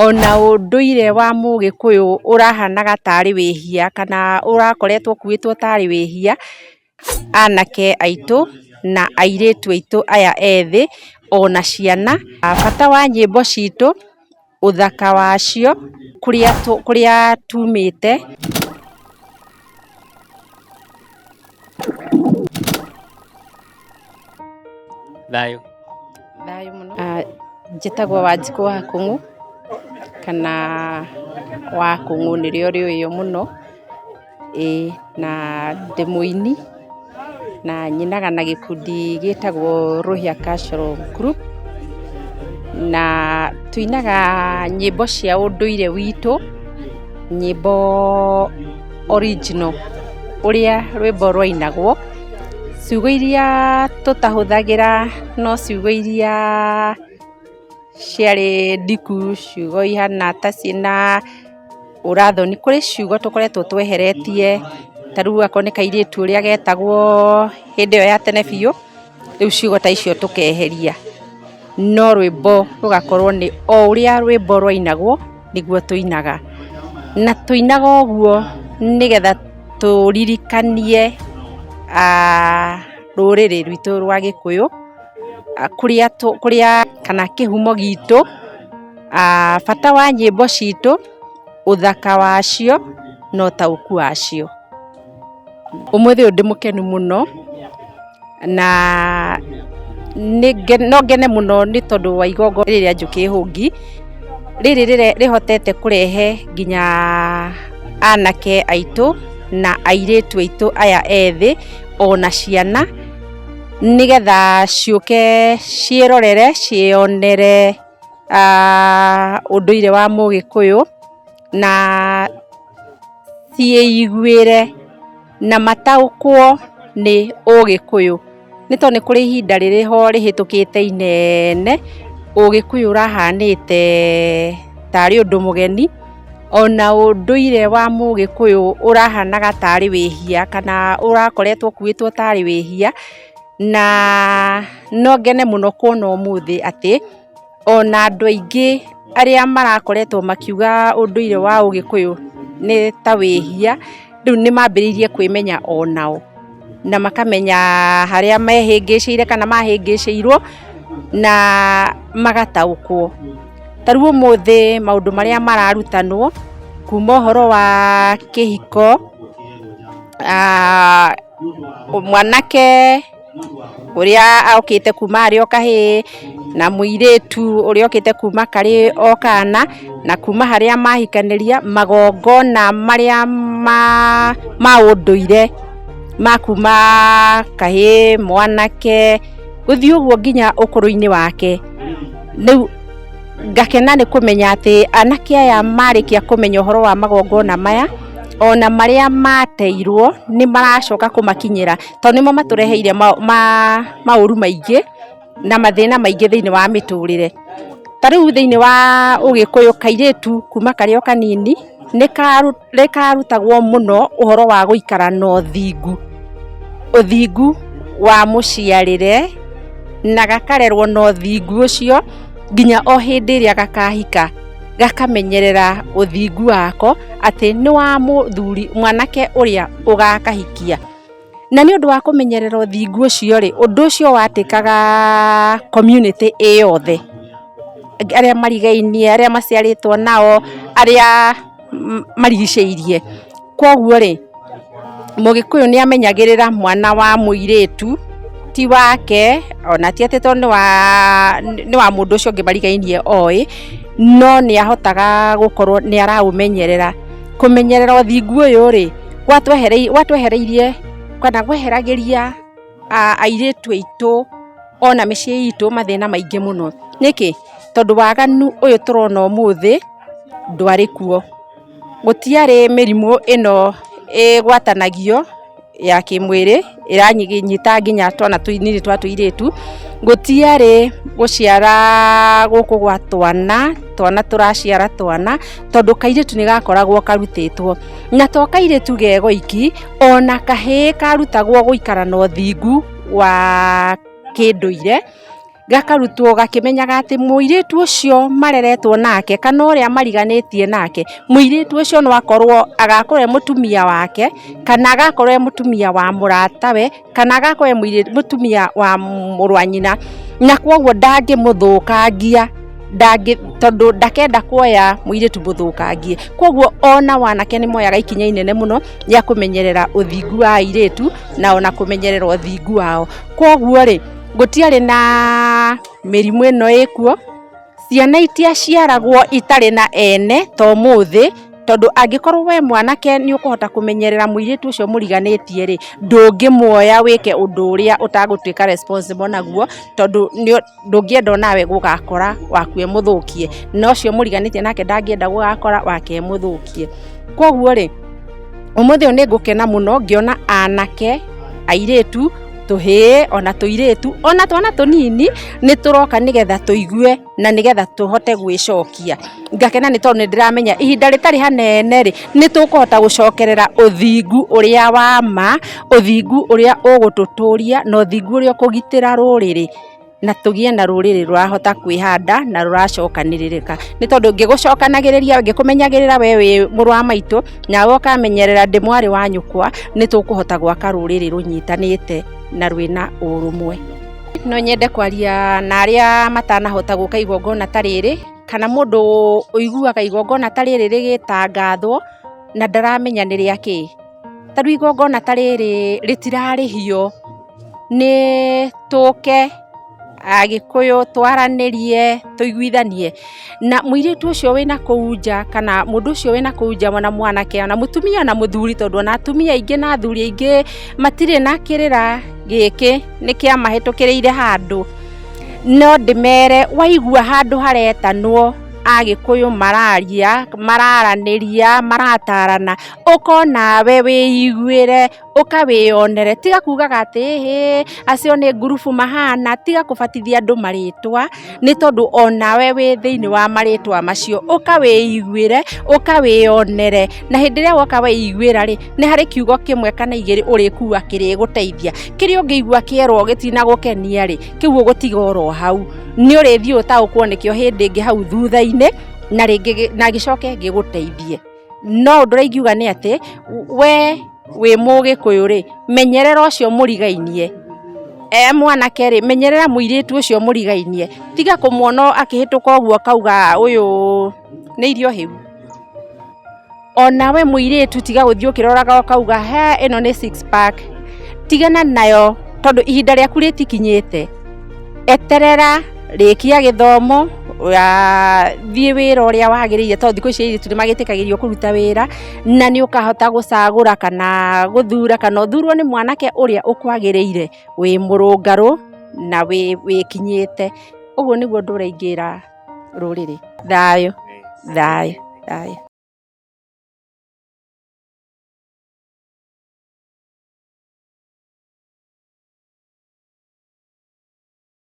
Ona ũndũire wa Mũgĩkũyũ ũrahanaga tarĩ wĩhia kana ũrakoretwo ũkuĩtwo tarĩ wĩhia, anake aitũ na airĩtu aitũ aya ethĩ ona ciana, bata wa nyĩmbo citũ, ũthaka wacio, kũrĩa tumĩte. Thayũ. Thayũ mũno. Njĩtagwo Wanjikũ wa Kũng'ũ kana wa Kũng'ũ nĩrĩo rĩũĩo mũno, ĩĩ na ndĩ mũini na nyinaga na gĩkundi gĩtagwo Rũhĩa Cultural Group, na tũinaga nyĩmbo cia ũndũire witũ, nyĩmbo original, ũrĩa rwĩmbo rwainagwo. Ciugo iria tũtahũthagĩra no ciugo iria ciarĩ ndiku, ciugo ihana ta ciĩna ũrathoni. Kũrĩ ciugo tũkoretwo tweheretie, ta rĩu akorwo nĩ kairĩtu ũrĩa getagwo hĩndĩ ĩyo ya tene biũ, rĩu ciugo ta icio tũkeheria. No rwĩmbo rũgakorwo nĩ o ũrĩa rwĩmbo rwainagwo nĩguo tũinaga. Na tũinaga ũguo nĩgetha tũririkanie rũrĩrĩ rwitũ rwa Gĩkũyũ, kũrĩa kana kĩhumo gitũ, bata wa nyĩmbo citũ, ũthaka wacio na ũtaũku wacio. Ũmũthĩ ũyũ ndĩ mũkenu mũno na no ngene mũno nĩ tondũ wa igongona rĩrĩ rĩa Njũkĩ Hũngi, rĩrĩ rĩhotete kũrehe nginya anake aitũ na airĩtu aitũ aya ethĩ ona ciana, nĩgetha ciũke ciĩrorere, ciĩyonere ũndũire wa Mũgĩkũyũ na ciĩiguĩre na mataũkwo nĩ Ũgĩkũyũ. Nĩ tondũ nĩ kũrĩ ihinda rĩrĩ ho rĩhĩtũkĩte inene, Ũgĩkũyũ ũrahanĩte tarĩ ũndũ mũgeni, ona ũndũire wa Mũgĩkũyũ ũrahanaga tarĩ wĩhia kana ũrakoretwo ũkuĩtwo tarĩ wĩhia, na no ngene mũno kuona ũmũthĩ atĩ ona andũ aingĩ arĩa marakoretwo makiuga ũndũire wa Ũgĩkũyũ nĩ ta wĩhia, rĩu nĩ mambĩrĩirie kwĩmenya onao, na makamenya harĩa mehĩngĩcĩire kana mahĩngĩcĩirwo na magataũkwo. Ta rĩu ũmũthĩ maũndũ marĩa mararutanwo kuma ũhoro wa kĩhiko, mwanake ũrĩa okĩte kuma arĩ o kahĩĩ na mũirĩtu ũrĩa okĩte kuma karĩ o kana, na kuma harĩa mahikanĩria, magongona marĩa ma ũndũire ma kuma kahĩĩ, mwanake, gũthiĩ ũguo nginya ũkũrũ-inĩ wake. Rĩu ngakena nĩ kũmenya atĩ anake aya marĩkia kũmenya ũhoro wa magongona maya, ona marĩa mateirwo nĩ maracoka kũmakinyĩra, tondũ nĩmo matũreheire maũru maingĩ na mathĩna maingĩ thĩinĩ wa mĩtũrĩre. Ta rĩu thĩinĩ wa Ũgĩkũyũ kairĩtu kuma karĩ o kanini nĩ karutagwo mũno ũhoro wa gũikara na ũthingu, ũthingu wa mũciarĩre na gakarerwo na ũthingu ũcio nginya o hĩndĩ ĩrĩa gakahika, gakamenyerera ũthingu wako atĩ nĩ wa mũthuri mwanake ũrĩa ũgakahikia. Na nĩ ũndũ wa kũmenyerera ũthingu ũcio rĩ, ũndũ ũcio watĩkaga community ĩ yothe, arĩa marigainie, arĩa maciarĩtwo nao, arĩa marigicĩirie. Koguo rĩ, Mũgĩkũyũ nĩ amenyagĩrĩra mwana wa mũirĩtu ti wake, ona ti atĩ tondũ nĩ wa mũndũ ũcio ũngĩ marigainie oĩ, no nĩ ahotaga gũkorwo nĩ araũmenyerera. Kũmenyerera ũthingu ũyũ rĩ, gwatwehereirie kana gweheragĩria airĩtu aitũ ona mĩciĩ itũ mathĩna maingĩ mũno. Nĩkĩ? Tondũ waganu ũyũ tũrona ũmũthĩ ndwarĩ kuo. Gũtiarĩ mĩrimũ ĩno ĩgwatanagio ya kĩmwĩrĩ ĩranyita nginya twana tũnini twa tũirĩtu, gũtiarĩ gũciara gũkũ gwa twana, twana tũraciara twana, tondũ kairĩtu nĩ gakoragwo karutĩtwo. Na to kairĩtu ge goiki, ona kahĩĩ karutagwo gũikara na ũthingu wa kĩndũire. Gakarutwo gakĩmenyaga atĩ mũirĩtu ũcio mareretwo nake kana ũrĩa mariganĩtie nake, mũirĩtu ũcio no akorwo agakorwo e mũtumia wake, kana agakorwo e mũtumia wa mũratawe, kana agakorwo e mũtumia wa mũrũ wa nyina, na kwoguo ndangĩmũthũkangia, tondũ ndakenda kuoya mũirĩtu mũthũkangie. Kwoguo ona wanake nĩ moyaga ikinya inene mũno rĩa kũmenyerera ũthingu wa airĩtu na ona kũmenyerera ũthingu wao. Kwoguo rĩ, gũtiarĩ na mĩrimũ ĩno ĩkuo, ciana itiaciaragwo itarĩ na ene ta ũmũthĩ, tondũ angĩkorwo we mwanake nĩ ũkũhota kũmenyerera mũirĩtu ũcio mũriganĩtie rĩ, ndũngĩmuoya wĩke ũndũ ũrĩa ũtagũtuĩka responsible naguo, tondũ ndũngĩenda onawe gũgakora waku e mũthũkie, na ũcio mũriganĩtie nake ndangĩenda gũgakora wake e mũthũkie. Kwoguo rĩ, ũmũthĩ ũyũ nĩ ngũkena mũno ngĩona anake, airĩtu, tũhĩĩ ona tũirĩtu ona twana tũnini nĩ tũroka nĩgetha tũigue na nĩgetha tũhote gwĩcokia. Ngakena nĩ tondũ nĩ ndĩramenya ihinda rĩtarĩ hanene rĩ, nĩ tũkũhota gũcokerera ũthingu ũrĩa wa ma, ũthingu ũrĩa ũgũtũtũria na ũthingu ũrĩa ũkũgitĩra rũrĩrĩ, na tũgĩe na rũrĩrĩ rũrahota kwĩhanda na rũracokanĩrĩrĩka. Nĩ tondũ ngĩgũcokanagĩrĩria, ngĩkũmenyagĩrĩra we wĩ mũrũ wa maitũ, nawe ũkamenyerera ndĩ mwarĩ wa nyũkwa, nĩ tũkũhota gwaka rũrĩrĩ rũnyitanĩte na rwĩna ũrũmwe. No nyende kwaria na arĩa matanahota gũka igongona ta rĩrĩ, kana mũndũ ũiguaga igongona ta rĩrĩ rĩgĩtangathwo na ndaramenya nĩ rĩa kĩ. Ta rĩu igongona ta rĩrĩ rĩtirarĩhio, nĩ tũke Agĩkũyũ twaranĩrie tũiguithanie na mũirĩtu ũcio wĩna kũu nja kana mũndũ ũcio wĩna kũu nja, ona mwanake ona mũtumia ona mũthuri, tondũ ona atumia aingĩ na athuri aingĩ matirĩ na kĩrĩra gĩkĩ nĩ kĩamahĩtũkĩrĩire handũ. No ndĩmere waigua handũ haretanwo Agĩkũyũ mararia, mararanĩria, maratarana, ũka onawe wĩiguĩre, ũka wĩyonere, tiga kugaga atĩ ĩhĩ acio nĩ ngurubu mahana, tiga kũbatithia andũ marĩtwa, nĩ tondũ onawe wĩ thĩinĩ wa marĩtwa macio, ũka wĩiguĩre, ũka wĩyonere, na hĩndĩ ĩrĩa woka weiguĩra rĩ, nĩ harĩ kiugo kĩmwe kana igĩrĩ ũrĩkua kĩrĩgũteithia. Kĩrĩa ũngĩigua kĩerwo gĩtinagũkenia rĩ, kĩu ũgũtiga oro hau, nĩ ũrĩthiĩ ũtaũkwo nĩkĩo hĩndĩ ĩngĩ hau thutha-inĩ, na rĩngĩ na gĩcoke gĩgũteithie. No ũndũ ũrĩa ingiuga nĩ atĩ we wĩ mũgĩkũyũ rĩ, menyerera ũcio mũrigainie, e mwanake rĩ, menyerera mũirĩtu ũcio mũrigainie, tiga kũmuona akĩhĩtũka ũguo ũkauga ũyũ nĩ irio hĩu. Onawe mũirĩtu tiga gũthiĩ ũkĩroraga ũkauga he ĩno nĩ six pack, tigana nayo tondũ ihinda rĩaku rĩtikinyĩte. Eterera, rĩkia gĩthomo, thiĩ wĩra ũrĩa wagĩrĩire, tondũ thikũ ici airĩtu nĩ magĩtĩkagĩrio kũruta wĩra, na nĩ ũkahota gũcagũra kana gũthura kana ũthurwo nĩ mwanake ũrĩa ũkwagĩrĩire, wĩ mũrũngarũ na wĩkinyĩte. Ũguo nĩguo ũndũ ũrĩa ingĩra rũrĩrĩ. Thayũ, thayũ, thayũ.